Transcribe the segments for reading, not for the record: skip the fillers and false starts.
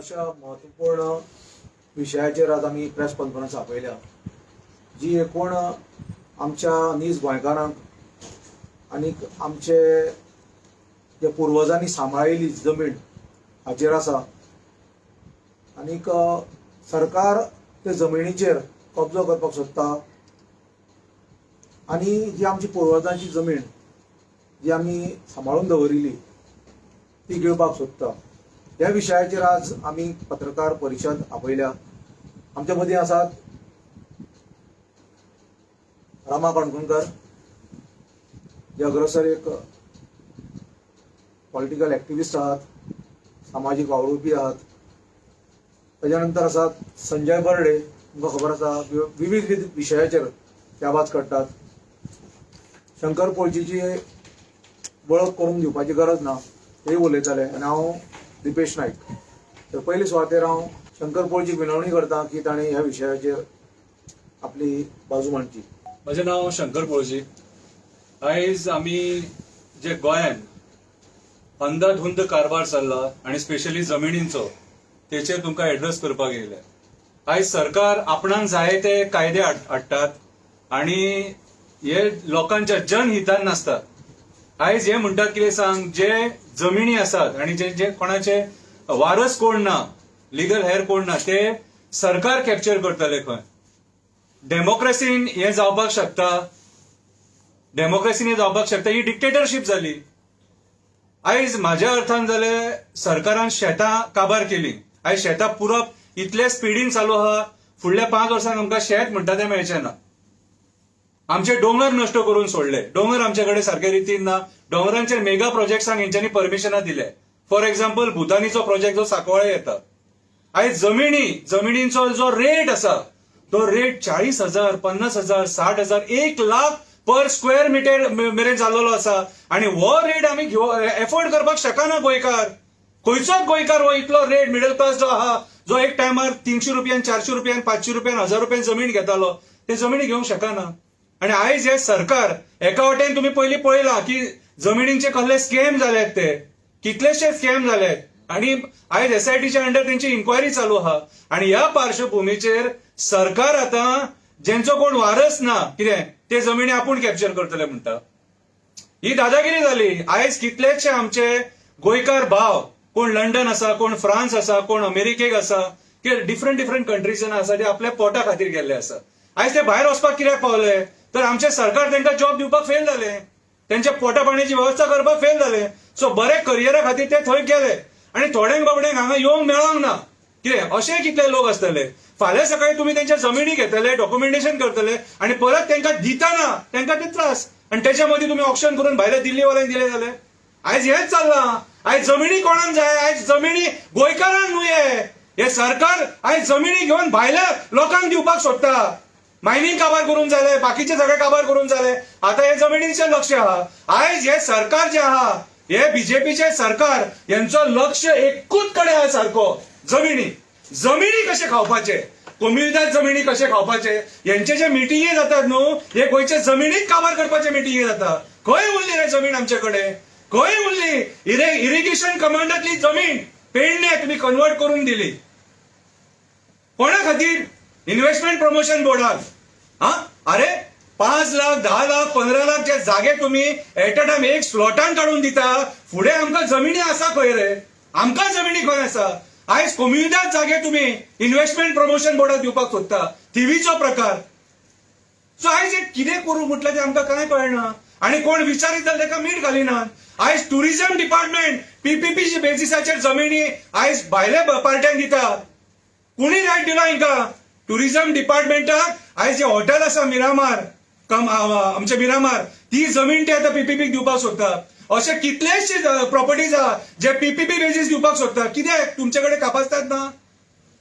अशा म्हत्वपूर्ण विशयाचेर आज आमी प्रेस कॉन्फरन्स आपयल्या, जी एकूण आमच्या नीज गोंयकारांक आनीक आमचे जे पुर्वजांनी सांबाळिल्ली जमीन हाचेर आसा. आनीक सरकार ते जमिनीचेर कब्जो करपाक सोदता आनी जी आमची पुर्वजांची जमीन जी आमी सांबाळून दवरिल्ली ती गिळपाक सोदता. ह्या विशयाचेर आज आमी पत्रकार परिशद आपयल्या. आमच्या मदीं आसात रामा काणकोणकर, जे अग्रसर एक पॉलिटिकल एक्टिविस्ट आहात, सामाजीक वावुरपी आहात. ताच्या नंतर आसात संजय बर्डे, तुमकां खबर आसा, विविध विविध विशयाचेर ते आवाज काडटात. शंकर पोळजीची वळख करून दिवपाची गरज ना, तेय उलयताले. आनी हांव दिपेश नायक. तर पयली सुवातेर हांव शंकर पोळजीक विनवणी करता की ताणें ह्या विशयाचेर आपली बाजू मांडची. म्हजें नांव शंकर पोळजी. आयज आमी जे गोंयान अंधाधुंद कारभार चल्ला आनी स्पेशली जमिनींचो, तेचेर तुमकां एड्रेस करपाक येयले. आयज सरकार आपणाक जाय ते कायदे हाडटात आनी हे लोकांच्या जनहितान नासतात. आयज हे म्हणटात कितें सांग, जे जमिनी आसात आनी जे जे कोणाचे वारस कोण ना, लिगल हेर कोण ना, ते सरकार कॅप्चर करतले खंय. डेमोक्रेसीन हे जावपाक शकता? डेमोक्रेसीन हे जावपाक शकता? ही डिक्टेटरशीप जाली. आयज म्हाज्या अर्थान जाल्यार सरकारान शेतां काबार केली. आयज शेतां पुरप इतले स्पिडीन चालू आहा, फुडल्या 5 वर्सांक आमकां शेत म्हणटा तें मेळचें ना. आमचे दोंगर नश्ट करून सोडले. दोंगर आमचे कडेन सारके रितीन ना. दोंगरांचेर मेगा प्रोजेक्ट्सांक हेंच्यांनी परमिशनां दिले. फॉर एक्झाम्पल, भुतानीचो प्रोजेक्ट जो सांकवाळे येता. आयज जमिनींचो जो रेट आसा तो rate 40,000, 50,000, 60,000, 1 lakh per square metre मेरेन जाल्लो आसा आनी हो रेट आमी एफोर्ड करपाक शकना. गोंयकार, खंयचोच गोंयकार हो इतलो रेट, मिडल क्लास जो आहा, जो एक टायमार 300 रुपयान, 400 रुपयान, 500 रुपयान, 1000 रुपयान जमीन घेतालो, ते जमिनी घेवंक शकना. आनी आयज हे सरकार एका वटेन तुमी पयलीं पळयलां की जमिनींचे कसले स्कॅम जाल्यात, ते कितलेशे स्कॅम जाल्यात आनी आयज एसआयटीच्या अंडर तेंची इन्क्वायरी चालू आहा. आनी ह्या पार्श्वभूमीचेर सरकार आतां जेंचो कोण वारस ना कितें ते जमिनी आपूण कॅप्चर करतले म्हणटा. ही दादागिरी जाली. आयज कितलेशे आमचे गोंयकार भाव कोण लंडन आसा, कोण फ्रांस आसा, कोण अमेरिकेक आसा, की डिफरंट डिफरंट कंट्रीजान आसा, ते आपल्या पोटा खातीर गेल्ले आसा. आयज ते भायर वचपाक कित्याक पावले? तर आमचे सरकार तांकां जॉब दिवपाक फेल जाले, तेंच्या पोटा पाण्याची वेवस्था करपाक फेल जाले. सो बरे करियरा खातीर ते थंय गेले आनी थोड्यांक बाबड्यांक हांगा येवंक मेळोंक ना कितें, अशे कितले लोक आसतले. फाल्यां सकाळी तुमी तेंच्या जमिनी घेतले, डॉक्युमेंटेशन करतले आनी परत तांकां दितना तांकां ते त्रास आनी तेच्या मदीं तुमी ऑक्शन करून भायल्या दिल्लीवाल्यांक दिले जाल्यार आयज हेच चल्लां. आयज जमिनी कोणाक जाय? आयज जमिनी गोंयकारांक न्हय. हे सरकार आयज जमिनी घेवन भायल्या लोकांक दिवपाक सोदता. मायनींग काबार करून जाले, बाकीचे सगळे काबार करून जाले, आता हे जमिनीचें लक्ष आहा. आयज हे सरकार जे आहा, हे बीजेपीचे सरकार, यांचो लक्ष एकूच कडेन आहा सारको, जमिनी. जमिनी कशे खावपाचे, कोमुनिदाद जमिनी कशे खावपाचे. यांचे जे मिटिंगे जातात न्हू, हे गोंयचे जमिनीत काबार करपाचे मिटिंगे जाता. खंय उरली रे जमीन आमचे कडेन? खंय उरली? इरिगेशन कमांडातली जमीन पेडणे तुम्ही कन्वर्ट करून दिली. कोणा खातीर? इन्व्हेस्टमेंट प्रमोशन बोर्डाक. हा, अरे 5 लाख, 10 लाख, 15 लाख जे जागे तुम्ही एट अ टायम एक स्लॉटान काडून दिता, फुडें आमकां जमिनी आसा खंय रे? आमकां जमिनी खंय आसा? आयज कोमुनिदाद जागे तुम्ही इन्व्हेस्टमेंट प्रमोशन बोर्डाक दिवपाक सोदता, थिवीचो प्रकार. सो आयज हे कितें करूं म्हटल्यार तें आमकां कांय कळना आनी कोण विचारीत जाल्यार ताका मीठ घालिनात. आयज टुरिझम डिपार्टमेंट पीपीपी बेसिसाचेर जमिनी आयज भायल्या पार्ट्यांक दिता. कोणी रायट दिला हिंका टुरिझम डिपार्टमेंटाक? आयज जे हॉटेल आसा मिरामार, कम आमचे मिरामार, ती जमीन ते आतां पीपीपीक दिवपाक सोदता. अशे कितलेशे प्रॉपर्टीज आहा जे पीपीपी बेजीस दिवपाक सोदता. कित्याक तुमचे कडेन कापास्ताद ना?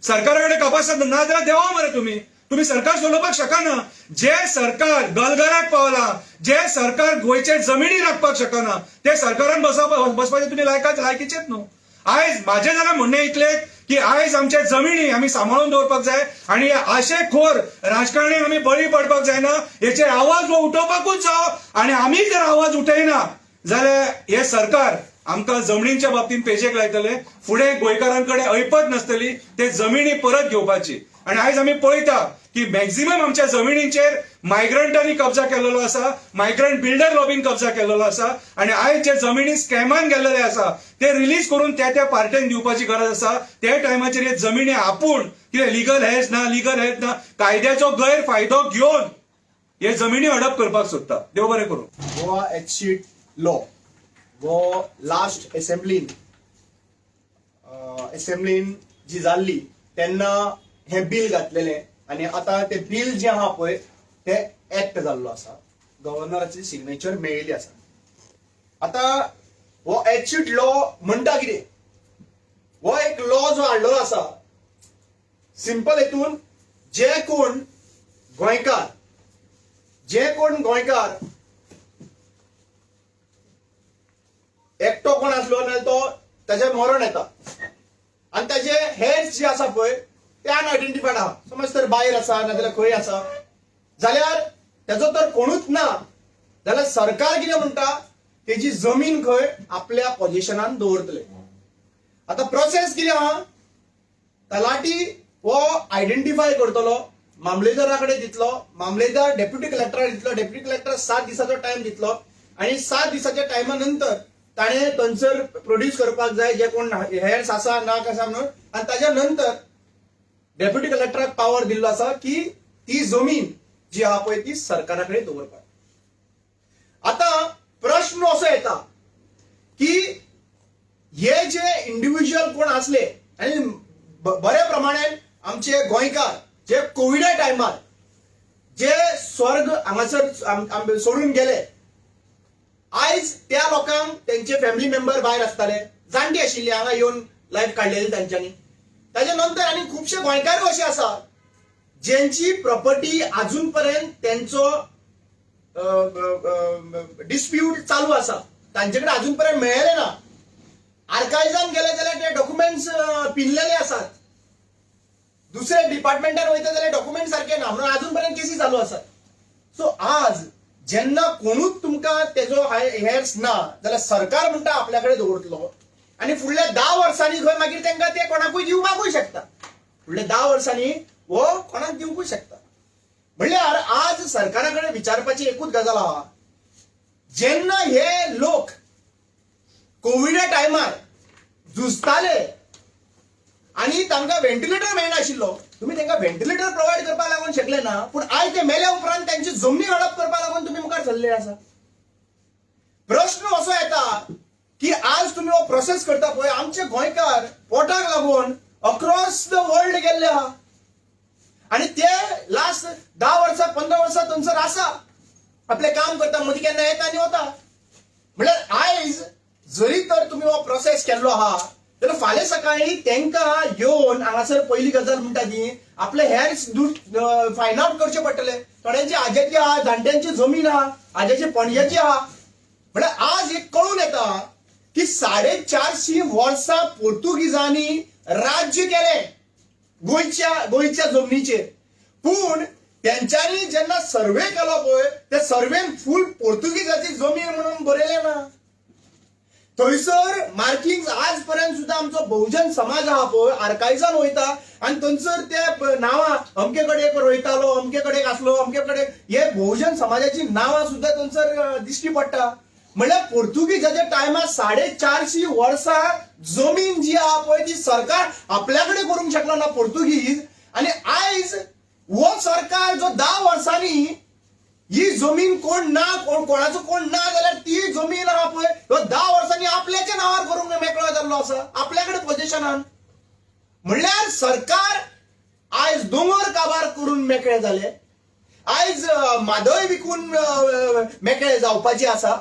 सरकारा कडेन कापास्ताद ना जाल्यार देवा मरे तुमी. तुमी सरकार चलोवपाक शकना. जे सरकार गलगराक पावला, जे सरकार गोंयचे जमिनी राखपाक शकना, ते सरकारान बसपाचे तुमी लायकीचेच न्हू. आयज माझे जाल्यार म्हणणें इतलें की आयज आमच्या जमिनी आमी सांबाळून दवरपाक जाय आनी आशेखोर राजकारण्यांक आमी बळी पडपाक जायना. हेचेर आवाज हो उठोवपाकूच जाव आनी आमी जर आवाज उठयना जाल्यार हे सरकार आमकां जमनींच्या बाबतींत पेजेक लायतले. फुडें गोंयकारांकडे ऐपत नासतली ते जमिनी परत घेवपाची. आणि आयज आमी पळयता की मॅक्झिमम आमच्या जमिनींचेर मायग्रंटांनी कब्जा केलेलो आसा, मायग्रंट बिल्डर लॉबीन कब्जा केलेलो आसा. आणि आयज जे जमिनी स्कॅमान गेल्लेले आसा ते रिलीज करून त्या त्या पार्ट्यांक दिवपाची गरज आसा. त्या टायमाचेर हे जमिनी आपूण कितें लिगल हेज ना, लिगल हेज ना, कायद्याचो गैरफायदो घेवन हे जमिनी हडप करपाक सोदता. देव बरें करूं. गोवा एचशीट लॉ हो लास्ट एसेंब्लीन जी जाल्ली तेन्ना हें बील घातलेलें आनी आतां तें बील जें आहा पळय तें एक्ट जाल्लो आसा, गव्हर्नराची सिग्नेचर मेळिल्ली आसा. आतां हो एचशीट लॉ म्हणटा कितें? हो एक लॉ जो हाडलेलो आसा सिंपल हेतून जे कोण गोंयकार एकटो कोण आसलो नाल्यार तो ताजें मरण येता आनी ताजे हेर्स जे आसा पळय ते अनआयडेंटिफायड आहा, समज तर बायल आसा नाजाल्यार खंय आसा जाल्यार तेजो तर कोणूच ना जाल्यार सरकार कितें म्हणटा, तेजी जमीन खंय आपल्या पोजिशनान दवरतले. आतां प्रोसेस कितें आहा, तलाठी हो आयडेंटिफाय करतलो, मामलेदारा कडेन दितलो, मामलेदार डेप्युटी कलेक्टराक दितलो, डेप्युटी कलेक्टर 7 दिसाचो टायम दितलो आनी 7 दिसाच्या टायमा नंतर ताणें थंयसर प्रोड्यूस करपाक जाय जे कोण हेर्स आसा ना कसा म्हणून. आनी ताच्या नंतर डेप्युटी कलेक्टराक पावर दिल्लो आसा की ती जमीन जी आहा पळय ती सरकारा कडेन दवरपाक. आतां प्रश्न असो येता की हे जे इंडिव्हिज्युअल कोण आसले आनी बऱ्या प्रमाणे आमचे गोंयकार जे कोविडा टायमार जे स्वर्ग हांगासर सोडून गेले, आयज त्या लोकांक तेंचे फॅमिली मेंबर भायर आसताले, जाणटी आशिल्ली, हांगा येवन लायफ काडलेली तांच्यांनी. ताच्या नंतर आनी खुबशे गोंयकारूय अशे आसा जेंची प्रॉपर्टी अजून पर्यंत तेंचो डिस्प्यूट चालू आसा, तांचे कडेन अजून पर्यंत मेळ्ळेले ना. आर्कायजान गेले जाल्यार ते डॉक्युमेंट्स पिनलेले आसात, दुसऱ्या डिपार्टमेंटान वयता जाल्यार डॉक्युमेंट सारके ना म्हणून अजून पर्यंत केसी चालू आसात. सो आज जेन्ना कोणूच तुमकां तेजो हेर्स ना जाल्यार सरकार म्हणटा आपल्या कडेन दवरतलो आनी फुडल्या 10 वर्सांनी खंय मागीर तांकां ते कोणाकूय दिवपाकूय शकता. फुडल्या 10 वर्सांनी हो कोणाक दिवंकूय शकता. म्हणल्यार आज सरकारा कडेन विचारपाची एकूच गजाल आहा, जेन्ना हे लोक कोविडा टायमार झुजताले आनी तांकां व्हेंटिलेटर मेळनाशिल्लो, तुमी तांकां व्हेंटिलेटर प्रोवायड करपाक लागून शकले ना, पूण आयज ते मेल्या उपरांत तांची जमनी हडप करपाक लागून तुमी मुखार सरले आसा. प्रश्न असो येता की आज तुमी हो प्रोसेस करता पळय, आमचे गोंयकार पोटाक लागून अक्रॉस the world गेल्ले आहा आनी ते लास्ट 10 वर्सां 15 वर्सां थंयसर आसा, आपलें काम करता, मदीं केन्ना येता आनी वता. म्हणल्यार आयज जरी तर तुमी हो प्रोसेस केल्लो आहा जाल्यार फाल्यां सकाळीं तांकां येवन हांगासर पयली गजाल म्हणटा ती आपले हेर्स फायंड आवट करचे पडटले. थोड्यांची आज्याची आहा, जाणट्यांची जमीन आहा, आज्याची पणज्याची आहा. म्हणल्यार आज एक कळून येता की 450 वर्सां पोर्तुगीजांनी राज्य केलें गोंयच्या जमनीचेर, पूण तेंच्यांनी जेन्ना सर्वे केलो पळय त्या सर्वेन फूल पोर्तुगीजाची जमीन म्हणून बरयलें ना. थंयसर मार्किंग आज पर्यंत सुद्दां आमचो बहुजन समाज आहा पळय आर्कायजान वयता आनी थंयसर ते नांवां अमके कडेन एक रोयतालो, अमके कडेन आसलो, अमके कडेन, हे बहुजन समाजाची नांवां सुद्दां थंयसर दिश्टी पडटा. म्हणल्यार पोर्तुगीजाच्या टायमार 450 वर्सां जमीन जी आहा पळय ती सरकार आपल्या कडेन करूंक शकलो ना पोर्तुगीज. आनी आयज हो सरकार जो 10 वर्सांनी ही जमीन कोण ना, कोण कोणाचो कोण ना जाल्यार ती जमीन आहा पळय ह्यो 10 वर्सांनी आपल्याच्या नांवार करूंक मेकळो जाल्लो आसा आपल्या कडेन पोजिशनान. म्हणल्यार सरकार आयज दोंगर काबार करून मेकळे जाले, आयज म्हादय विकून मेकळे जावपाची आसा,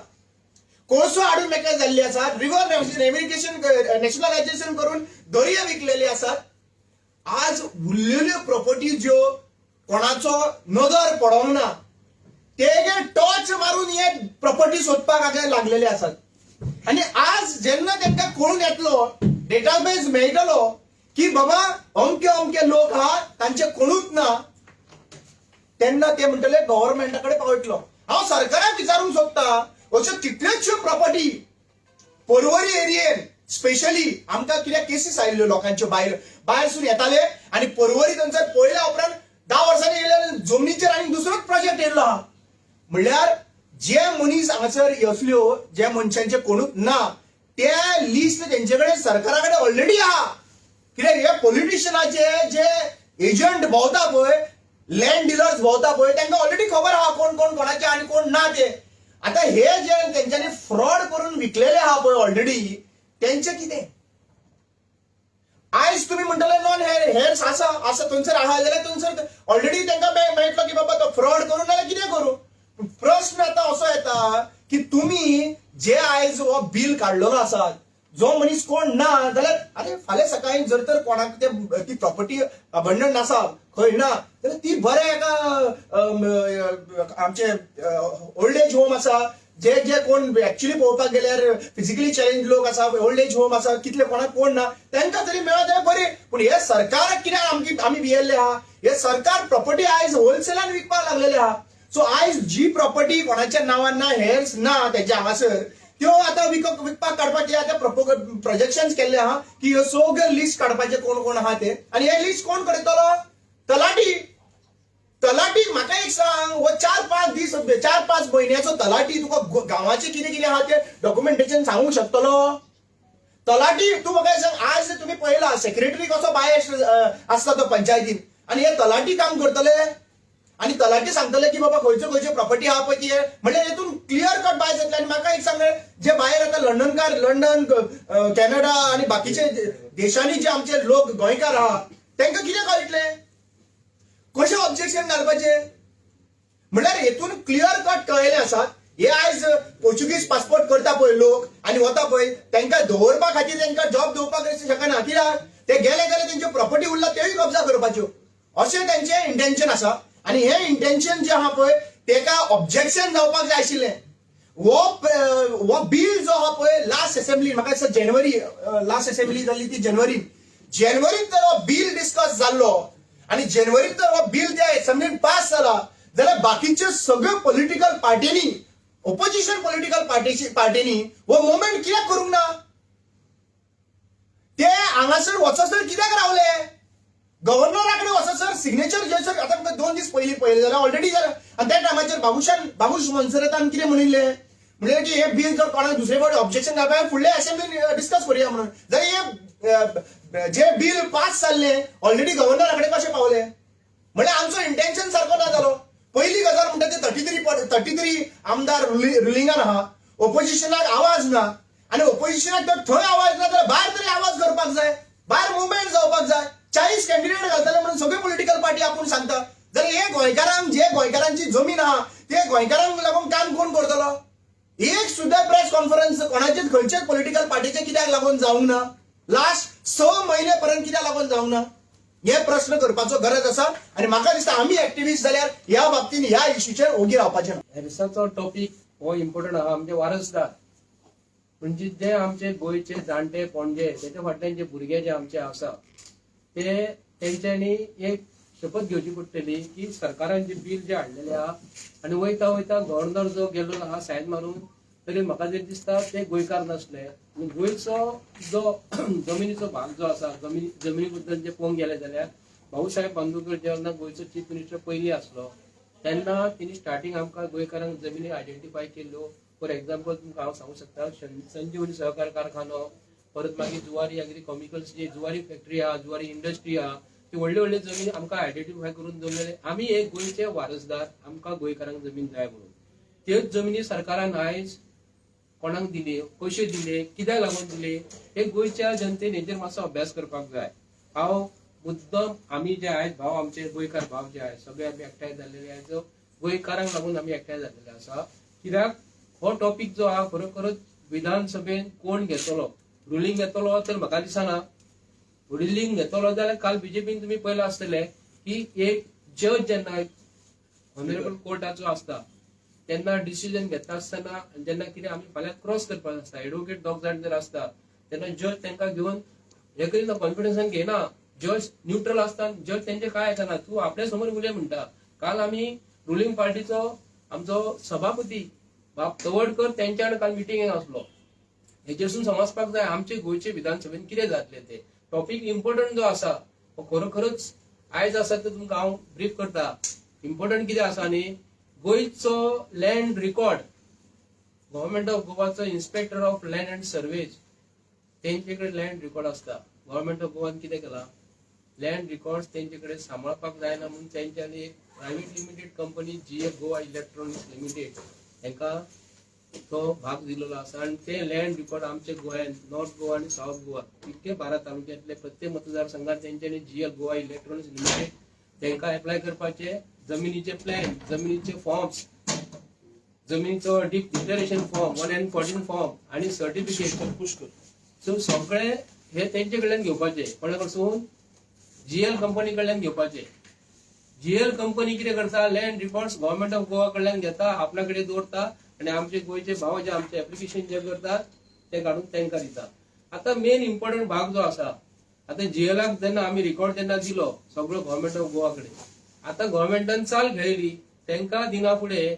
कोळसो हाडून मेकळे जाल्ली आसा, रिवर नेव्हिगेशन नॅशनलायझेशन करून दर्या विकलेले आसात. आज उरलेल्यो प्रॉपर्टी ज्यो कोणाचो नदर पडोंक ना ते टॉर्च मारून हे प्रॉपर्टी सोदपाक हांगा लागलेले आसात. आनी आज जेन्ना तांकां कळून येतलो, डेटाबेस मेळटलो की बाबा अमके अमके लोक आहा तांचे कोणूच ना, तेन्ना ते म्हणटले गव्हर्मेंटा कडेन पावयतलो. हांव सरकाराक विचारूंक सोदता, अश्यो कितल्योश्यो प्रॉपर्टी पर्वरी एरियेन स्पेशली आमकां कित्याक केसीस आयिल्ल्यो लोकांच्यो, भायर भायरसून येताले आनी पर्वरी थंयसर पळयल्या उपरांत 10 वर्सांनी येयले जमनीचेर आनी दुसरोच प्रोजेक्ट येयल्लो आहा. म्हणल्यार जे मनीस हांगासर असल्यो जे मनशांचे कोणूच ना ते लिस्ट तेंचे कडेन सरकारा कडेन ऑलरेडी आहा. कित्याक हे पॉलिटिशियनाचे जे एजंट भोंवता पळय, लँड डिलर्स भोंवता पळय, तांकां ऑलरेडी खबर आहा कोण कोण कोणाचे आनी कोण ना ते. आतां हे जे तेंच्यांनी फ्रॉड करून विकलेले आहा पळय ऑलरेडी, तेंचे कितें? आयज तुमी म्हणटले नॉन हेर्स आसा आसा थंयसर आहा जाल्यार थंयसर ऑलरेडी तांकां मेळटलो की बाबा तो फ्रॉड करूं नाल्यार कितें करूं. पूण प्रश्न आतां असो येता की तुमी जे आयज हो बील काडलेलो आसा, जो मनीस कोण ना जाल्यार अरे फाल्यां सकाळी जर तर कोणाक ते ती प्रॉपर्टी अबंडन आसा खंय ना जाल्यार ती बऱ्या एका आमचे ओल्ड एज होम आसा, जे जे कोण एक्चुअली पळोवपाक गेल्यार फिजिकली चॅलेंज लोक आसा, ओल्ड एज होम आसा, कितले कोणाक कोण ना तांकां तरी मेळत जाल्यार बरें. पूण हे सरकाराक कित्याक आमची आमी भियेल्ले आहा? हे सरकार प्रॉपर्टी आयज होलसेलान विकपाक लागलेले आहा. सो आयज जी प्रॉपर्टी कोणाच्या नांवान ना, हेर्स ना तेच्या हांगासर, त्यो आतां विकपाक काडपाचे आतां प्रोजेक्शन केल्ले आहा की ह्यो सगळ्यो लिस्ट काडपाचे कोण कोण आहा ते. आनी हे लिस्ट कोण करतलो? तलाठी. तलाठी म्हाका एक सांग, हो 4-5 दीस 4-5 म्हयन्याचो तलाठी तुका गांवाचे कितें कितें आहा ते डॉक्युमेंटेशन सांगूंक शकतलो? तलाठी तूं म्हाका सांग, आज तुमी पळयला सेक्रेटरी कसो बायस आसता तो पंचायतीन, आनी हे तलाठी काम करतले आनी तलाठी सांगतले की बाबा खंयच्यो खंयच्यो प्रॉपर्टी आहा पळय ती, म्हणल्यार हेतून क्लियर कट बायस येतले. आनी म्हाका एक सांग, जे भायर आतां लंडनकार, लंडन, कॅनडा आनी बाकीचे देशांनी जे आमचे लोक गोंयकार आहा तांकां कितें कळटलें? कशें ऑब्जेक्शन घालपाचें? म्हणल्यार हेतून क्लियर कट कळयलें आसा. हे आयज पोर्चुगीज पासपोर्ट करता पळय लोक आनी वता पळय, तांकां दवरपा खातीर तांकां जॉब दवरपाक शकना, कित्याक ते गेले जाल्यार तेंच्यो प्रॉपर्टी उरला त्योय कब्जा करपाच्यो, अशें तेंचें इंटेन्शन आसा. आनी हें इंटेन्शन जें आहा पळय तेका ऑब्जेक्शन जावपाक जाय आशिल्लें. हो बील जो आहा पळय लास्ट असेंब्ली, म्हाका दिसता जानेवारी लास्ट असेंब्ली जाल्ली ती जानेवारीन, जानेवारीन जर हो बील डिस्कस जाल्लो आनी जानेवारीन जर हो बील त्या असेंब्लीन पास जाला जाल्यार बाकीचे सगळ्यो पॉलिटिकल पार्टींनी, ओपोजिशन पॉलिटिकल पार्टींनी हो मुवमेंट कित्याक करूंक ना? ते हांगासर वचसर कित्याक रावले? गव्हर्नरा कडेन वचसर सिग्नेचर जसर आतां तुमकां 2 दीस पयलीं पळयलें जाल्यार ऑलरेडी जालें. आनी त्या टायमाचेर बाबूश मोन्सेरातान कितें म्हणिल्लें म्हणलें की हें बील जर कोणाक दुसरे फावटी ऑब्जेक्शन घालपाक फुडले असेंब्लीन डिस्कस करुया म्हणून, जाल्यार हे जे बील पास जाल्लें ऑलरेडी गव्हर्नरा कडेन कशें पावलें? म्हणल्यार आमचो इंटेन्शन सारको ना जालो. पयली गजाल म्हणटा ते 33 आमदार रुलिंगान आहा, ओपोजिशनाक आवाज ना, आनी ओपोजिशनाक जर थंय आवाज ना जाल्यार भायर तरी आवाज करपाक जाय, भायर मुवमेंट जावपाक जाय. 40 कॅन्डिडेट घालतले म्हणून सगळे पॉलिटिकल पार्टी आपूण सांगता, जाल्यार हे गोंयकारांक जे गोंयकारांची जमीन आहा ते गोंयकारांक लागून काम कोण करतलो? एक सुद्दां प्रेस कॉन्फरन्स कोणाचेच खंयच्याच पॉलिटिकल पार्टीचे कित्याक लागून जावंक ना? लास्ट 6 म्हयने पर्यंत कित्याक लागून जावंक ना? हे प्रश्न करपाचो गरज आसा आनी म्हाका दिसता आमी एक्टिविस्ट जाल्यार ह्या बाबतीन ह्या इश्यूचेर ओगी रावपाचें ना. हेर्साचो टॉपीक हो इम्पॉर्टंट आहा. आमचे वारसदार म्हणजे जे आमचे गोंयचे जाणटे पणजे तेच्या फाटल्यान जे भुरगे जे आमचे आसा ते तेंच्यांनी एक शपथ घेवची पडटली की सरकारान जे बील जे हाडलेले आहा आनी वयता वयता गव्हर्नर जो गेल्लो आहा सायन मारून, तरी म्हाका जरी दिसता ते गोंयकार नासले आनी गोंयचो जो जमिनीचो भाग जो आसा, जमिनी बद्दल जे पळोवंक गेले जाल्यार भाऊसाहेब बांदोडकर जेन्ना गोंयचो चीफ मिनिस्टर पयलीं आसलो तेन्ना तेणी स्टार्टींग आमकां गोंयकारांक जमिनी आयडेंटिफाय केल्ल्यो. फॉर एग्जाम्पल तुमकां हांव सांगूंक शकता, संजीवनी सहकार कारखानो, परत मागीर जुवारी एग्री केमिकल्स जी जुवारी फॅक्टरी आहा, जुवारी इंडस्ट्री आहा, ती व्हडले व्हडले जमीन आमकां आयडेंटिफाय करून दवरलेले. आमी एक गोंयचे वारसदार, आमकां गोंयकारांक जमीन जाय म्हणून त्योच जमिनी सरकारान आयज कोणाक दिली, कश्यो दिले, कित्याक लागून दिले, हे गोंयच्या जनतेन हेजेर मातसो अभ्यास करपाक जाय. हांव मुद्दम आमी जे आयज भाव आमचे गोंयकार भाव जे आयज सगळे आमी एकठांय जाल्लेले आयज गोंयकारांक लागून आमी एकठांय जाल्लेले आसा. कित्याक हो टॉपीक जो आहा खरोखरच विधानसभेन कोण घेतलो, रुलींग घेतलो तर म्हाका दिसना. रुलींग घेतलो जाल्यार काल बीजेपीन तुमी पळयलां आसतलें की एक जज जेन्ना ऑनरेबल कोर्टाचो आसता तेन्ना डिसिजन घेता आसतना जेन्ना कितें आमी फाल्यां क्रॉस करपाक आसता, एडवोकेट दोग जाण जर आसता तेन्ना जज तांकां घेवन हे करिना, कॉन्फिडन्सान घेयना. जज न्यूट्रल आसता, जज तेंचे काय आयकना, तूं आपल्या समोर उलय म्हणटा. काल आमी रुलींग पार्टीचो आमचो सभापती बाब तवडकर तेंच्या काल मिटिंगेक आसलो. हेचेरसून समजपाक जाय आमचे गोंयचे विधानसभेन कितें जातलें तें. टॉपीक इम्पॉर्टंट जो आसा हो खरोखरच आयज आसा ते तुमकां हांव ब्रीफ करता. इम्पॉर्टंट कितें आसा न्ही, गोंयचो लँड रिकॉर्ड गव्हर्मेंट ऑफ गोवाचो inspector of land and surveys तेंचे कडेन लँड रिकॉर्ड आसता. गव्हर्मेंट ऑफ गोवान कितें केलां, लँड रिकॉर्ड तेंचे कडेन सांबाळपाक जायना म्हणून तेंच्यांनी एक private limited company GL Goa electronics limited हेंका तो भाग दिलेलो आसा. आनी ते लँड रिकॉर्ड आमचे गोंयान नॉर्थ गोवा आनी सावथ गोवा इतके 12 तालुक्यांतले प्रत्येक मतदारसंघात तेंच्यांनी जीएल गोवा इलेक्ट्रॉनिक्स लिमिटेड तेंका एप्लाय करपाचे जमिनीचे प्लॅन, जमिनीचे फॉर्म्स, जमिनीचो डिक्लेरेशन फॉर्म 1 and 14 form आनी सर्टिफिकेट, सो सगळे हे तेंचे कडल्यान घेवपाचे. कोणा कडसून? जीएल कंपनी कडल्यान घेवपाचे. जीएल कंपनी कितें करता, land records government of Goa कडल्यान घेता, आपल्या कडेन दवरता आनी आमचे गोंयचे भाव जे आमचे एप्लिकेशन जे करतात ते काडून तांकां दिता. आतां मेन इम्पॉर्टंट भाग जो आसा, आतां जीएलाक जेन्ना आमी रिकॉर्ड जेन्ना दिलो सगळो गव्हर्मेंट ऑफ गोवा कडेन, आतां गव्हर्मेंटान चाल खेळयली. तांकां दिना फुडें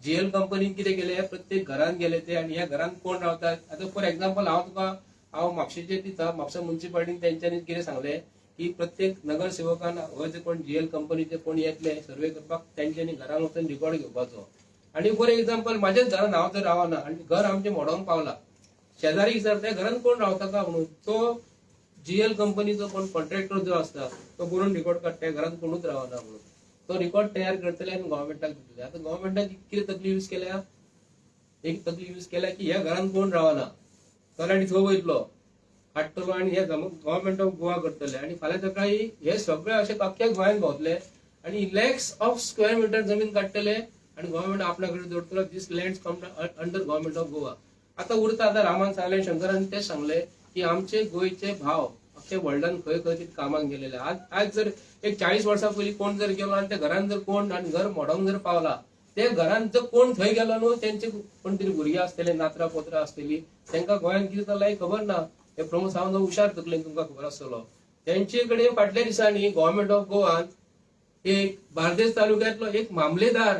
जीएल कंपनीन कितें केलें, प्रत्येक घरान गेले ते आनी ह्या घरान कोण रावतात. आतां फॉर एग्जाम्पल हांव तुका हांव म्हापशेचेर दिता. म्हापसा मुन्सिपालिटीन तेंच्यांनी कितें सांगलें की प्रत्येक नगरसेवकान हो जे कोण जीएल कंपनीचे कोण येतले सर्वे करपाक तेंच्यांनी घरान वचून रिकॉर्ड घेवपाचो. आनी फॉर एग्जाम्पल म्हाज्याच घरान हांव जर रावना आनी घर आमचें मोडोंक पावला, शेजारी विचारता त्या घरान कोण रावता का म्हणून, तो जीएल कंपनीचो कोण कॉन्ट्रॅक्टर जो आसता तो बरोवन रिकॉर्ड काडटा घरान कोणूच रावना म्हणून. तो रिकॉर्ड तयार करतले आनी गव्हर्मेंटाक दितले. आतां गव्हर्मेंटान कितें तकली यूज केल्या, एक तकली यूज केल्या की ह्या घरान कोण रावना, तलाठी थंय वयतलो काडटलो आनी हे गव्हर्मेंट ऑफ गोवा करतले. आनी फाल्यां सकाळी हे सगळे अशे अख्ख्या गोंयांत भोंवतले आनी लॅक्स ऑफ स्क्वेअर मिटर जमीन काडटले आनी गव्हर्मेंट आपल्या कडेन दवरतलो. This land come under government of Goa. आतां उरता, आतां रामान सांगलें, शंकरान तेच सांगलें की आमचे गोंयचे भाव अख्खे वर्ल्डान खंय खंय तरी कामाक गेलेले. आज आज जर एक 40 वर्सां पयलीं कोण जर गेलो आनी त्या घरान जर कोण आनी घर मोडोंक जर पावला, ते घरान जर कोण थंय गेलो न्हू, तेंचे कोण तरी भुरगीं आसतले, नातरां पोत्रां आसतली, तांकां गोंयांत कितें चल्लां हें खबर ना. हे प्रमोद सावंत हुशार तकलेन तुमकां खबर आसतलो. तेंचे कडेन फाटल्या दिसांनी गव्हर्मेंट ऑफ गोवान एक बार्देस तालुक्यांतलो एक मामलेदार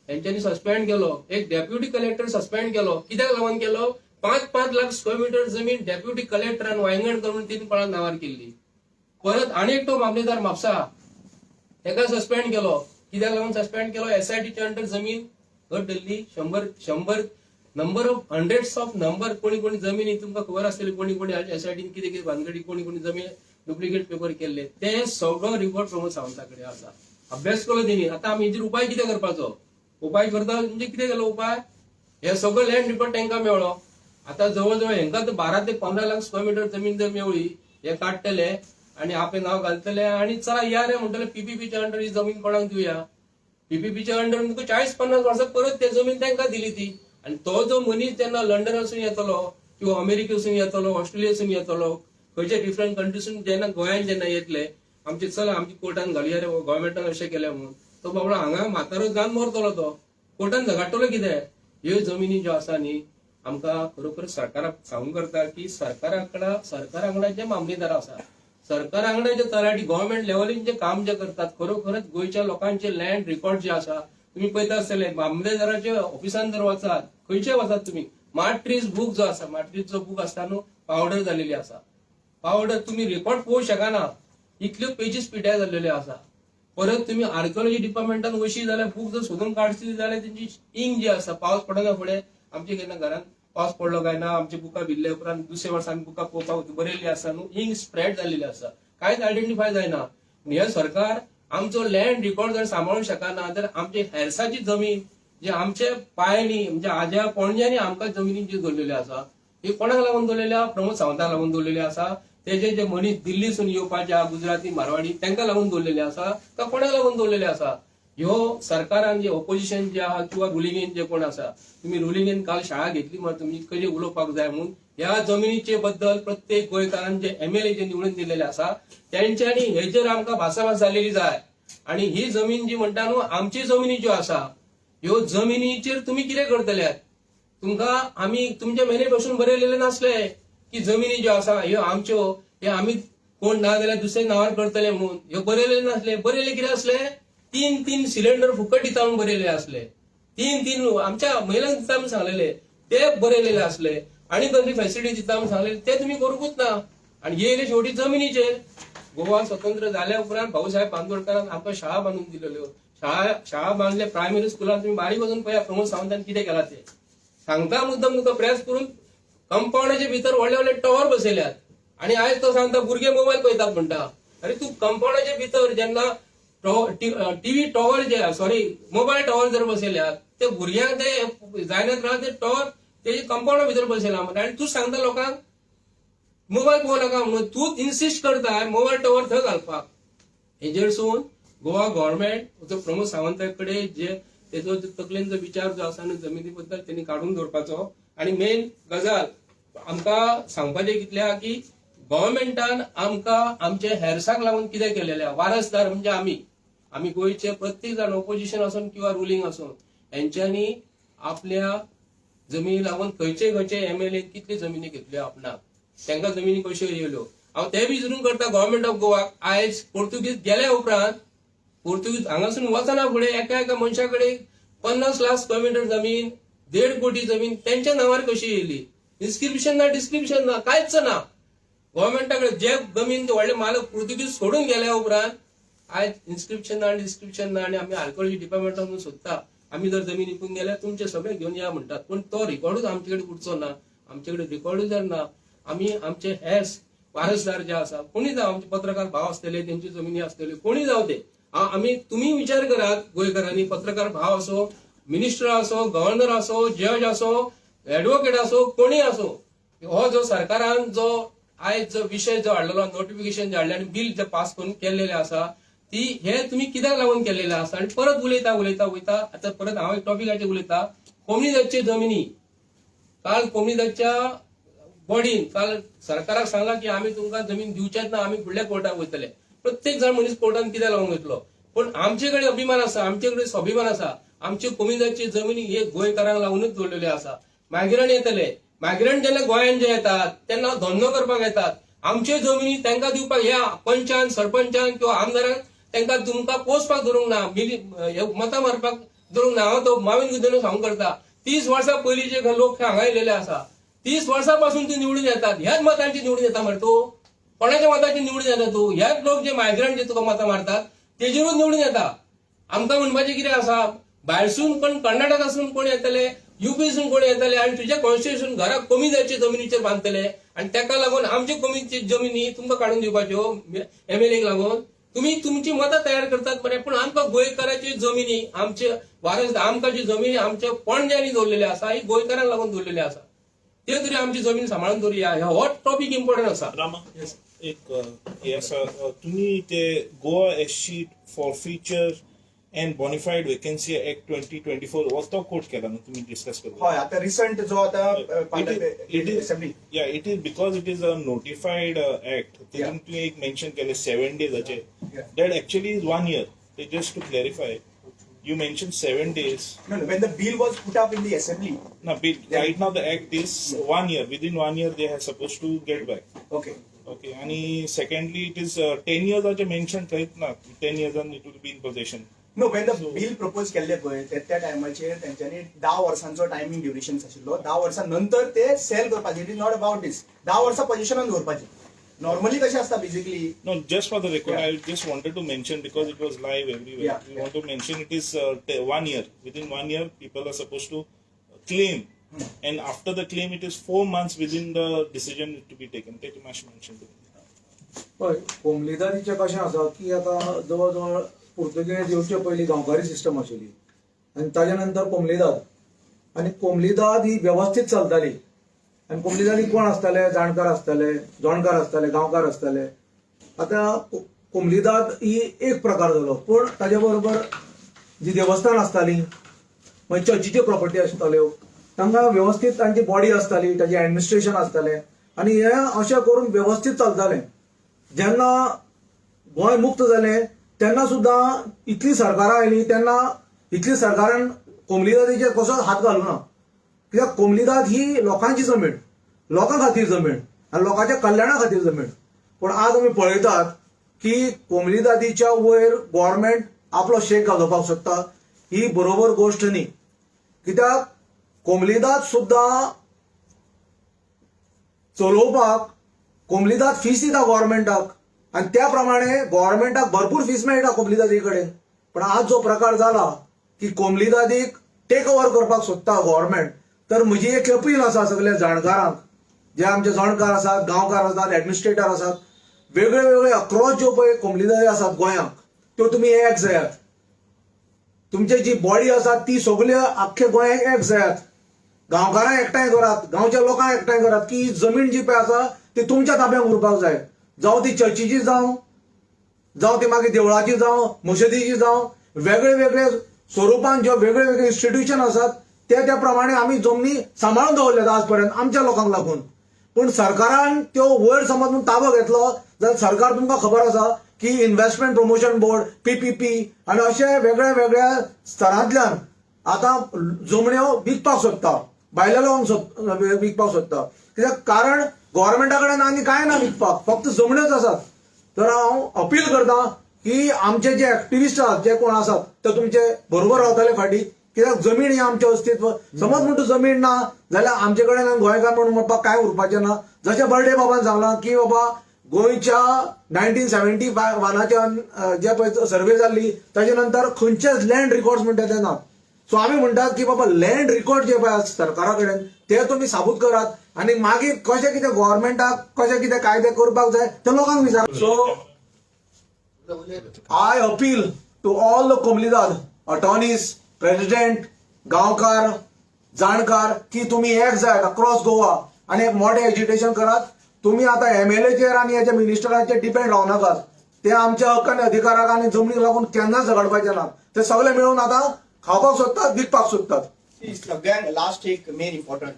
तेंच्यांनी सस्पेंड केलो, एक डेप्युटी कलेक्टर सस्पेंड केलो. कित्याक लागून केलो? 5-5 लाख स्क्वेअर मिटर जमीन डेप्युटी कलेक्टरान वायंगण करून तीन कोणा नांवार केल्ली. परत आनी एकटो मामलेदार म्हापसा, तेका सस्पेंड केलो. कित्याक लागून सस्पेंड केलो? एसआयटीच्या अंडर जमीन घट धरली. शंबर शंबर number of hundreds of number कोणी कोणी जमिनी तुमकां खबर आसतली, कोणी कोणी एसआयटीन कितें कितें भानगडी, कोणी कोणी जमीन डुप्लिकेट पेपर केल्ले, ते सगळो रिपोर्ट प्रमोद सावंता कडेन आसा. अभ्यास केलो तेणी. आतां आमी हेजेर उपाय कितें करपाचो? उपाय करता म्हणजे कितें केलो उपाय? हे सगळो लँड रिपोर्ट तांकां मेळ्ळो. आतां जवळ जवळ हेंकां तर 12 ते 15 लाख स्क्वेअर मिटर जमीन जर मेवळी, हे काडटले आणि आपलें नांव घालतले आणि चला या रे म्हणटले. पीपीपीच्या अंडर ही जमीन कोणाक दिवया? पीपीपीच्या अंडर तुका 40-50 वर्सां परत ते जमीन तांकां दिली ती. आणि तो जो मनीस जेन्ना लंडनासून येतलो किंवा अमेरिकेसून येतलो, ऑस्ट्रेलियेसून येतलो, खंयच्या डिफरंट कंट्रीसून जेन्ना गोंयान जेन्ना येतले, आमचे चला आमची कोर्टान घालया रे, गव्हर्मेंटान अशें केलें म्हणून, तो बाबडो हांगा म्हातारो जावन मरतलो, तो कोर्टान झगडटलो. कितें ह्यो जमिनी ज्यो आसा न्ही, आमकां खरोखर सरकाराक सांगूंक करता की सरकारा वांगडा जे मामलेदार आसा, सरकारा वांगडा जे तलाठी गव्हर्मेंट लेवलीन जे काम जे करतात, खरोखरच गोंयच्या लोकांचे लँड रिकॉर्ड जे आसा, तुम्ही पळयता आसतले, मामलेदाराच्या ऑफिसान जर वचात, खंयचे वचात तुम्ही, माट्रीज बूक जो आसा, माट्रीजचो बूक आसता न्हू, पावडर जालेली आसा. पावडर तुम्ही रेकॉर्ड पळोवंक शकना, इतल्यो पेजीस पिड्यार जाल्लेल्यो आसा. परत तुम्ही आर्किओलॉजी डिपार्टमेंटान वशी जाल्यार बूक जर सोदून काडशी जाल्यार तेंची इंक जी आसा, पावस पडना फुडें आमचे केन्ना घरान पावस पडलो काय ना, आमची बुकां भिल्ले उपरांत दुसऱ्या वर्सा आमी बुकां पळोवपाक बरयल्ली आसा न्हू, इंक स्प्रेड जाल्लेली आसा, कांयच आयडेंटिफाय जायना. हे सरकार आमचो लँड रिकॉर्ड जर सांबाळूंक शकना तर आमची हेरसाची जमीन जे आमचे पायांनी म्हणजे आज्या पणज्यांनी आमकां जमिनी जी दवरलेली आसा, ही कोणाक लागून दवरलेली आसा? प्रमोद सावंताक लागून दवरलेली आसा. तेजे जे मनीस दिल्लीसून येवपाचे आहा, गुजराती, मारवाडी, तांकां लागून दवरलेले आसा का कोणाक लागून दवरलेले आसा? ह्यो सरकारान जे ओपोजिशन जे आहा किंवा रुलिंगेन जे कोण आसा, तुम्ही रुलिंगेन काल शाळा घेतली मरे, तुमी कशी उलोवपाक जाय म्हणून ह्या जमिनीचे बद्दल प्रत्येक गोंयकारान जे एमएलए जे निवडून दिलेले आसा तेंच्यांनी हेजेर आमकां भासाभास जालेली जाय. आणि ही जमीन जी म्हणटा न्हू, आमची जमिनी ज्यो आसा, ह्यो जमिनीचेर तुमी कितें करतले? तुमकां आमी तुमच्या मॅनिफेस्टोन बरयलेले नासले की जमिनी ज्यो आसा ह्यो आमच्यो, हे आमी कोण ना जाल्यार दुसऱ्या नांवार करतले म्हणून ह्यो बरयलेले नासले. बरयले कितें आसले? 3-3 सिलिंडर फुकट दिता म्हणून बरयलेले आसले. 3-3 आमच्या महिलांक दिता म्हणून सांगलेले ते बरयलेले आसले. आनी कसली फॅसिलिटी दिता म्हणून सांगलेले ते तुमी करूंकूच ना. आनी येयले शेवटी जमिनीचेर. गोवा स्वतंत्र जाल्या उपरांत भाऊसाहेब बांदोडकरान आमकां शाळा बांदून दिलेल्यो. शाळा शाळा बांदले प्रायमरी स्कुलान तुमी बारीक वचून पळया प्रमोद सावंतान कितें केलां ते. सांगता मुद्दम तुका प्रेस करून कंपाऊंडाच्या भितर व्हडले व्हडले टॉवर बसयल्यात आणि आयज तो सांगता भुरगे मोबायल पळयतात म्हणटा. अरे तूं कंपाऊंडाच्या भितर जेन्ना टीव्ही टॉवर जे सॉरी मोबायल टॉवर जर बसयल्यात ते भुरग्यांक ते जायना त्रास ते टॉवर तेजे कंपाऊंडा भितर बसयला म्हणटा आनी तूं सांगता लोकांक मोबायल पळोवं नाका म्हणून. तूं इन्सिस्ट करता मोबायल टॉवर थंय घालपाक. हेजेरसून गोवा गव्हर्मेंट जो प्रमोद सावंता कडेन जे तेजो जो तकलेन जो विचार जो आसा न्हू जमिनी बद्दल तेणी काडून दवरपाचो. आनी मेन गजाल आमकां सांगपाचें कितलें आहा की गव्हर्मेंटान आमकां आमचे हेर्साक लागून कितें केलेलें आहा. वारसदार म्हणजे आमी आमी गोंयचे प्रत्येक जाण ओपोजिशन आसून किंवा रुलींग आसून हेंच्यांनी आपल्या जमिनी लागून खंयचे खंयचे एमएलए कितली जमिनी घेतल्यो आपणाक, तांकां जमिनी कश्यो येयल्यो. हांव ते बी विचारून करता गव्हर्मेंट ऑफ गोवाक. आयज पोर्तुगीज गेल्या उपरांत पोर्तुगीज हांगासून वचना फुडें एका एका मनशा कडेन 50 लाख स्क्वेअर मिटर जमीन, 1.5 कोटी जमीन तेंच्या नांवार कशी येयली? इन्स्क्रिप्शन ना, डिस्क्रिप्शन ना, कांयच ना गव्हर्मेंटा कडेन. जे जमीन व्हडले मालक पोर्तुगीज सोडून गेल्या उपरांत आयज इन्स्क्रिप्शन ना आनी डिस्क्रिप्शन ना. आनी आमी आर्किओलॉजी डिपार्टमेंटान सोदता, आमी जर जमीन विकून गेल्यार तुमचे सगळे घेवन या म्हणटात, पूण तो रिकॉर्डूच आमचे कडेन उरचो ना. आमचे कडेन रिकॉर्डूच जर ना, आमी आमचे हेर्स वारसदार जे आसा कोणी जावं, आमचे पत्रकार भाव आसतले, तेंची जमिनी आसतल्यो, कोणी जावं ते आमी तुमी विचार करात गोंयकारांनी, पत्रकार भाव असो, मिनिस्टर असो, गव्हर्नर असो, जज असो, एडवोकेट असो, कोणी असो, हो जो सरकारान जो आयज जो विशय जो हाडलेलो, नोटिफिकेशन जे हाडलें आनी बील जे पास करून केल्लेले आसा ती हे तुमी कित्याक लागून केल्लेले आसा? आनी परत उलयता उलयता वयता. आतां परत हांव एक टॉपिकाचेर उलयता, कोमनिदादचे जमिनी. काल कोमनिदादच्या बॉडीन काल सरकाराक सांगला की आमी तुमकां जमीन दिवचेच ना, आमी फुडल्या कोर्टाक वयतले. प्रत्येक जाण मनीस कोर्टान कित्याक लागून वयतलो? पूण आमचे कडेन अभिमान आसा, आमचे कडेन स्वाभिमान आसा. आमची कोमनिदादची जमिनी हे गोंयकारांक लागूनच दवरलेली आसा. मायग्रंट येतले, मायग्रंट जेन्ना गोंयांत जे येतात तेन्ना धंदो करपाक येतात. आमच्यो जमिनी तांकां दिवपाक ह्या पंचान, सरपंचान किंवा आमदारान तांकां तुमकां पोसपाक धरूंक ना, हे मतां मारपाक धरूंक ना. हांव तो माविन गुदिन्हो सांगूंक करता, 30 वर्सां पयलींचे लोक हांगा येयलेले आसा. 30 वर्सां पासून तूं निवडून येतात, ह्याच मतांची निवडून येता मरे तूं. कोणाच्या मताची निवडून येता तूं? ह्याच लोक जे मायग्रंट जे तुका मतां मारतात तेजेरूच निवडून येता. आमकां म्हणपाचें कितें आसा, भायरसून कोण, कर्नाटकासून कोण येतले, युपीसून कोण येतले आनी तुज्या कॉन्स्टिट्युशन घराक कमी जायचे जमिनीचेर बांदतले आनी ताका लागून आमचे कमीची जमिनी तुमकां काडून दिवपाच्यो एमएलएक लागून तुमी तुमची मतां तयार करतात बरें, पूण आमकां गोंयकाराची जमिनी, आमचे वारस, आमकां जी जमिनी आमच्या पणज्यांनी दवरलेली आसा ही गोंयकारांक लागून दवरलेली आसा, ते तरी आमची जमीन सांबाळून दवरुया. हो टॉपीक इम्पॉर्टंट आसा. रामा, एक हे आसा, तुमी ते Goa Escheat Forfeiture and Bonafide Vacancy Act 2024 हो तो कोट केला न्हू तुमी डिस्कस करता? हय, आता रिसंट जो आता It is assembly. Yeah, it is because it is a notified act. तितून तुवें एक मेन्शन केलें 7 डेजाचे. That actually is one year. Just to clarify, you mention 7 days. No, when the bill was put up in the assembly. ना, bill, right now the act is one year. Within one year they are supposed to get back. Okay, आणि secondly it is 10 इयर्साचे mention थंयच ना, 10 इयर्सान it will be in possession. No, when the bill propose केल्ले पळय ते त्या टायमाचेर तेंच्यांनी 10 वर्सांचो टायमींग ड्युरेशन आशिल्लो. 10 वर्सां नंतर ते सेल करपाचे. It is not about this 10 वर्सां पोझिशनान दवरपाचे. नॉर्मली कशें आसता basically. No, just for the record, I just wanted to mention because it was live everywhere. We want to mention it is one year. Within one year, people are supposed to claim, and after the claim, it is 4 months within the decision to be taken. ते मातशें mention करून. हय, कोमलिदादीचें कशें आसा की आतां जवळ जवळ पुर्तुगेज येवचे पयलीं गांवकारी सिस्टम आशिल्ली आनी ताज्या नंतर कोमलिदाद, आनी कोमलिदाद ही वेवस्थीत चलताली. आनी कोमलिदादी कोण आसताले? जाणकार आसताले, जाणकार आसताले, गांवकार आसताले. आतां कोमलिदाद ही एक प्रकार जालो, पूण ताजे बरोबर जी देवस्थान आसताली, मागीर चर्चीच्यो प्रॉपर्टी आसताल्यो, तांकां वेवस्थीत तांची बॉडी आसताली, ताजें एडमिनिस्ट्रेशन आसतालें आनी हें अशें करून वेवस्थीत चलतालें. जेन्ना गोंय मुक्त जालें तेन्ना सुद्दां इतली सरकारां आयलीं, तेन्ना इतली सरकारान कोमलिदादीचेर कसोच हात घालूं ना, कित्याक कोमलिदाद ही लोकांची जमीन, लोकां खातीर जमीन आनी लोकांच्या कल्याणा खातीर जमीन. पूण आज आमी पळयतात की कोमलिदादीच्या वयर गव्हर्मेंट आपलो शेक गाजोवपाक सोदता. ही बरोबर गोश्ट न्ही, कित्याक कोमलिदाद सुद्दां चलोवपाक कोमलीदाद फीस दिता गव्हर्मेंटाक आनी त्या प्रमाणे गव्हर्मेंटाक भरपूर फीस मेळटा कोमलीदादी कडेन. पण आज जो प्रकार जाला की कोमलीदादीक टेक ओवर करपाक सोदता गव्हर्मेंट, तर म्हजी एक अपील आसा सगल्या जाणकारांक, जे आमचे जाणकार आसात, गांवकार आसात, एडमिनिस्ट्रेटर आसात, वेगळे वेगळे अक्रॉस ज्यो पळय कोमलीदादी आसात गोंयांक, त्यो तुमी एक जायात. तुमची जी बॉडी आसा ती सगळे आख्खे गोंयांक एक जायात, गांवकारांक एकठांय करात, गांवच्या लोकांक एकठांय करात की ही जमीन जी पळय आसा ती तुमच्या ताब्यांत उरपाक जाय. जावं ती चर्चीची जावं, जावं ती मागीर देवळाची जावं, मशिदीची जावं, वेगळे वेगळे स्वरुपान ज्यो वेगळे वेगळे इन्स्टिट्युशन आसात ते त्या प्रमाणे आमी जमनी सांबाळून दवरल्यात आज पर्यंत आमच्या लोकांक लागून. पूण सरकारान त्यो वयर समज म्हूण ताबो घेतलो जाल्यार सरकार तुमकां खबर आसा की इन्व्हेस्टमेंट प्रमोशन बोर्ड, पीपीपी आनी अशे वेगळ्या वेगळ्या स्तरांतल्यान आतां जमण्यो विकपाक सोदता, भायल्या लोकांक विकपाक सोदता. कित्याक? कारण गव्हर्मेंटा कडेन आनी कांय ना विकपाक, फक्त जमण्योच आसात. तर हांव अपील करता की आमचे जे एक्टिविस्ट आसात, जे कोण आसात, ते तुमचे बरोबर रावतले फाटीं. कित्याक जमीन ही आमचें अस्तित्व. समज म्हण तूं जमीन ना जाल्यार आमचे कडेन गोंयकार म्हणून म्हणपाक कांय उरपाचें ना. जशें बर्डे बाबान सांगलां की बाबा गोंयच्या 1971 वनाच्या जे पळय सर्वे जाल्ली, ताजे नंतर खंयचेच लँड रिकॉर्ड्स म्हणटा ते ना. सो आमी म्हणटात की बाबा लँड रिकॉर्ड जे पळय आसा सरकारा कडेन ते तुमी साबूत करात आनी मागीर कशें कितें गव्हर्मेंटाक कशें कितें कायदे करपाक जाय ते लोकांक विचार. So I appeal to all the Comunidade attorneys, president, गांवकार, जाणकार की तुम्ही एक जायात अक्रॉस गोवा आणि एक मोठे एजिटेशन करात. तुम्ही आता एमएलएचेर आनी हेच्या मिनिस्टराचेर डिपेंड रावनाकात. ते आमच्या हक्क आनी अधिकाराक आनी जमनीक लागून केन्नाच झगडपाचे ना. ते सगळे मेळून आतां खावपाक सोदतात, विकपाक सोदतात. सगळ्यांत लास्ट एक मेन इम्पॉर्टंट,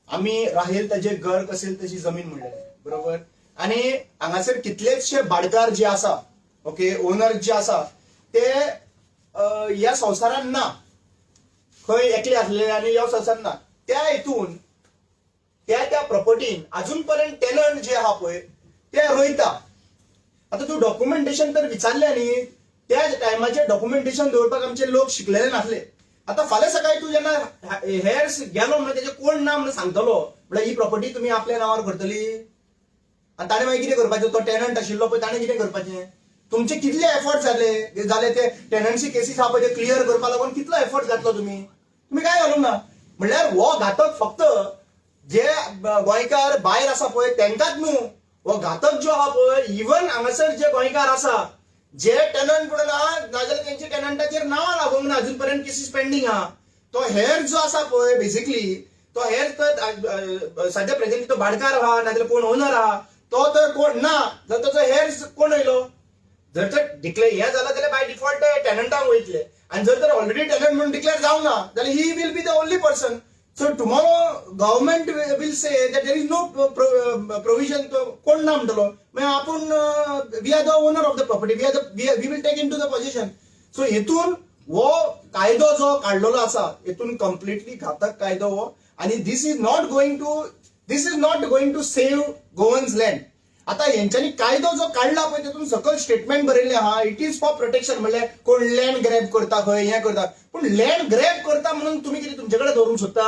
आमी राहील ताजे घर कसेल तशी जमीन म्हणलेले बरोबर. आणि हांगासर कितलेचशे भाडकार जे आसा, ओके, ओनर जे आसा, ते ह्या संवसारान ना, खंय एकले आसलेले आनी ह्या संवसारान ना. त्या हितून त्या त्या प्रॉपर्टीन अजून पर्यंत टेनंट जे आहा पळय ते रोयता. आता तूं डॉक्युमेंटेशन तर विचारलें न्ही, त्या टायमाचेर डॉक्युमेंटेशन दवरपाक आमचे लोक शिकलेले नासले. आता फाल्यां सकाळी तूं जेन्ना हेर्स गेलो म्हणून तेजे कोण ना म्हणून सांगतलो, म्हळ्यार ही प्रॉपर्टी तुमी आपल्या नांवार करतली आनी ताणें मागीर कितें करपाचें? तो टेनंट आशिल्लो पळय, ताणें कितें करपाचें? तुमचे कितले एफर्ट जाले जाले ते टेनन्सी केसीस आहा पळय ते क्लियर करपा लागून कितलो एफर्ट घातलो तुमी? तुमी काय घालूंक ना. म्हणल्यार हो घातक फक्त जे गोंयकार भायर आसा पळय तेंकाच न्हू, हो घातक जो आहा पळय इवन हांगासर जे गोंयकार आसा, जे टेनंट म्हणून आहा, नाजाल्यार तेंच्या टेनंटाचेर नांवां लागूंक ना, अजून पर्यंत केसीस पेंडींग आहा. तो हेर जो आसा पळय, बेसिकली तो हेर तर सद्या प्रेझेंटली तो भाडकार आहा, नाजाल्यार कोण ओनर आहा, तो तर कोण ना जाल्यार ताचो हेर कोण येयलो? जर तर डिक्लेअर हें जाला जाल्यार बाय डिफॉल्ट टेनंटाक वयतले आनी जर तर ऑलरेडी टेनंट म्हणून डिक्लेअर जावंक ना जाल्यार he will be the only person. So tomorrow government will say that there is no provision, कोण ना म्हणटलो, मागीर आपूण we are the owner of the property, we will take into the possession. So हेतून हो कायदो जो काडलेलो आसा, हेतून कंप्लिटली घातक कायदो हो आनी this is not going to save Goans land. आता हेंच्यांनी कायदो जो काडला पळय, तेतून सकयल स्टेटमेंट बरयल्लें आहा, it is for protection. म्हणल्यार कोण लँड ग्रॅब करता खंय हें करता, पूण लँड ग्रॅब करता म्हणून तुमी कितें तुमचे कडेन दवरूंक सोदता?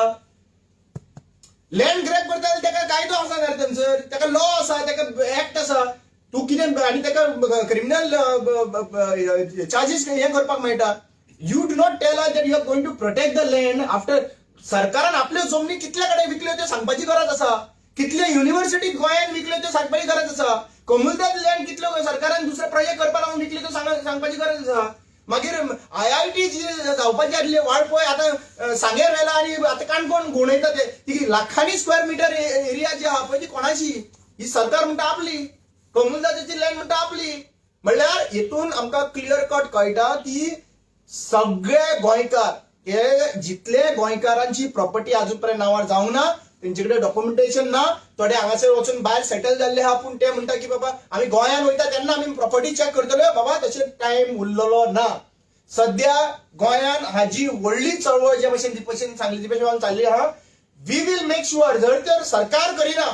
लँड ग्रॅब करता जाल्यार तेका कायदो आसा न्ही थंयसर, तेका लॉ आसा, तेका एक्ट आसा. तूं कितें आनी तेका क्रिमिनल चार्जीस हें करपाक मेळटा. You do not tell us that you are going to protect the land after सरकारान आपल्यो जमनी कितल्या कडेन विकल्यो त्यो सांगपाची गरज आसा, कितले युनिव्हर्सिटी गोंयांत विकल्यो त्यो सांगपाची गरज आसा, कोमुनिदाद लँड कितल्यो सरकारान दुसरे प्रोजेक्ट करपा लागून विकले त्यो सांगपाची गरज आसा. मागीर आयआयटी जी जावपाची आसली वाळपय, आतां सांगेर व्हेला आनी आतां काणकोण घुंवडयता ते. ती लाखांनी स्क्वेअर मिटर एरिया जी आहा पळय ती कोणाची? ही सरकार म्हणटा आपली, कोमुनिदादाची लँड म्हणटा आपली. म्हणल्यार हितून आमकां क्लियर कट कळटा की सगळे गोंयकार हे जितले गोंयकारांची प्रॉपर्टी अजून पर्यंत नांवार जावंक ना, तेंचे कडेन डॉक्युमेंटेशन ना. थोडे हांगासर वचून भायर सेटल जाल्ले आहा, पूण ते म्हणटा की बाबा आमी गोंयान वयता तेन्ना आमी प्रॉपर्टी चॅक करतले. बाबा, तशें टायम उरलेलो ना. सद्या गोंयान हाजी व्हडली चळवळ जे भशेन जी भशेन सांगली ती भशेन चालली आहा. We will make sure, जर तर सरकार करिना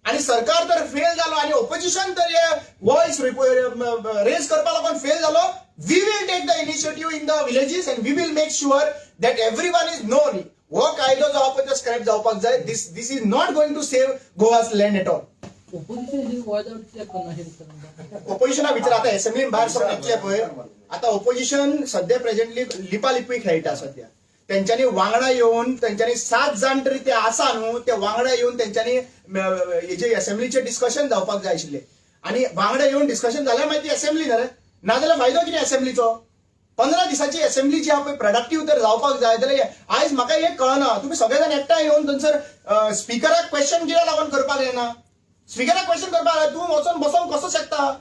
आणि सरकार तर फेल जालो आणि ओपोजिशन तर वॉयस रेज करपा लागून फेल जालो, we will take the initiative in the villages and we will make sure that everyone is known. हो कायदो जो आहा पळय तो स्क्रॅप जावपाक जाय. This is not going to save Goa's land at all. Opposition he voice out कित्याक करना अशें दिसता तुमकां? ओपोजिशना भितर आतां एसेंब्लीन भायर सरून येतले पळय, आतां ओपोजिशन सद्या प्रेझेंटली लिपालिपी खेळटा सद्या. तेंच्यांनी वांगडा येवन, तेंच्यांनी सात जाण तरी ते आसा न्हू, ते वांगडा येवन तेंच्यांनी हेजे एसेंब्लीचे डिस्कशन जावपाक जाय आशिल्ले. आनी वांगडा येवन डिस्कशन जाल्यार मागीर ती एसेंब्ली न्हय रे, नाजाल्यार फायदो कितें एसेंब्लीचो? 15 दिसांची एसेंब्ली जी आहा पळय प्रॉडक्टीव तर जावपाक जाय. जाल्यार आयज म्हाका एक कळना, तुमी सगळे जाण एकठांय येवन थंयसर स्पिकराक क्वेश्चन कित्याक लागून करपाक जायना? स्पिकराक क्वेश्चन करपाक जाय, तूं वचोन बसोंक कसो शकता?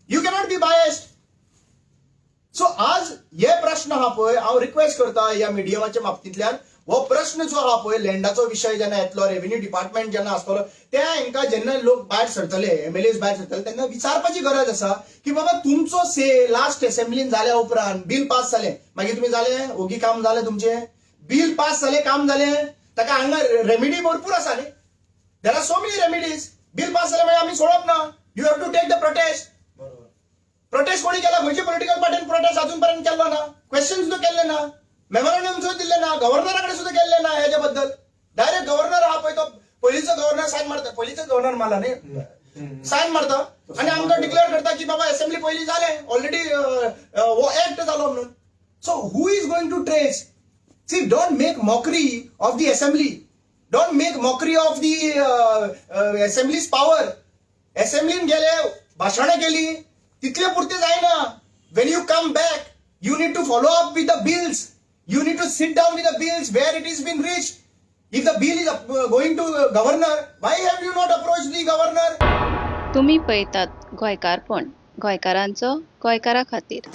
You cannot be biased. So आज हे प्रश्न आहा पळय, हांव रिक्वेस्ट करता ह्या मिडियमाच्या बाबतींतल्यान, हो प्रश्न जो आहा पळय लँडाचो विशय जेन्ना येतलो, रेव्हेन्यू डिपार्टमेंट जेन्ना आसतलो, त्या हेंकां जेन्ना लोक भायर सरतले, एमएलएज भायर सरतले, तेन्ना विचारपाची गरज आसा की बाबा तुमचो से लास्ट असेंब्लीन जाल्या उपरांत बील पास जालें, मागीर तुमी जालें ओगी, काम जालें तुमचें? बील पास जालें, काम जालें? ताका हांगा रेमिडी भरपूर आसा न्ही. There are so many remedies. Bill pass जालें मागीर आमी सोडप ना. You have to take the protest. Protest कोणी केला? खंयचे पॉलिटिकल पार्टीन प्रोटेस्ट अजून पर्यंत केल्लो ना, क्वेश्चन सुद्दां केल्ले ना, मेमोरंडम सुद्दां दिल्ले ना, गव्हर्नरा कडेन सुद्दां केल्ले ना. हेच्या बद्दल डायरेक्ट गव्हर्नर आहा पळय, तो पयलींचो गव्हर्नर सायन मारता, पयलींचो गव्हर्नर मारला न्ही, सायन मारता आनी आमकां डिक्लेअर करता की बाबा असेंब्ली पयली जालें ऑलरेडी, हो एक्ट जालो म्हणून. So who is going to trace? See, don't make mockery of the assembly. Don't make mockery of the assembly's power. असेंब्लीन गेले, भाशणां केली, तितले पुरते जायना. When you come back, you need to follow up with the bills. You need to sit down with the bills, where it is been reach. If the bill is going to governor, why have you not approach the governor? तुमी पळयतात गोंयकारपण, गोंयकारांचो गोंयकारा खातीर.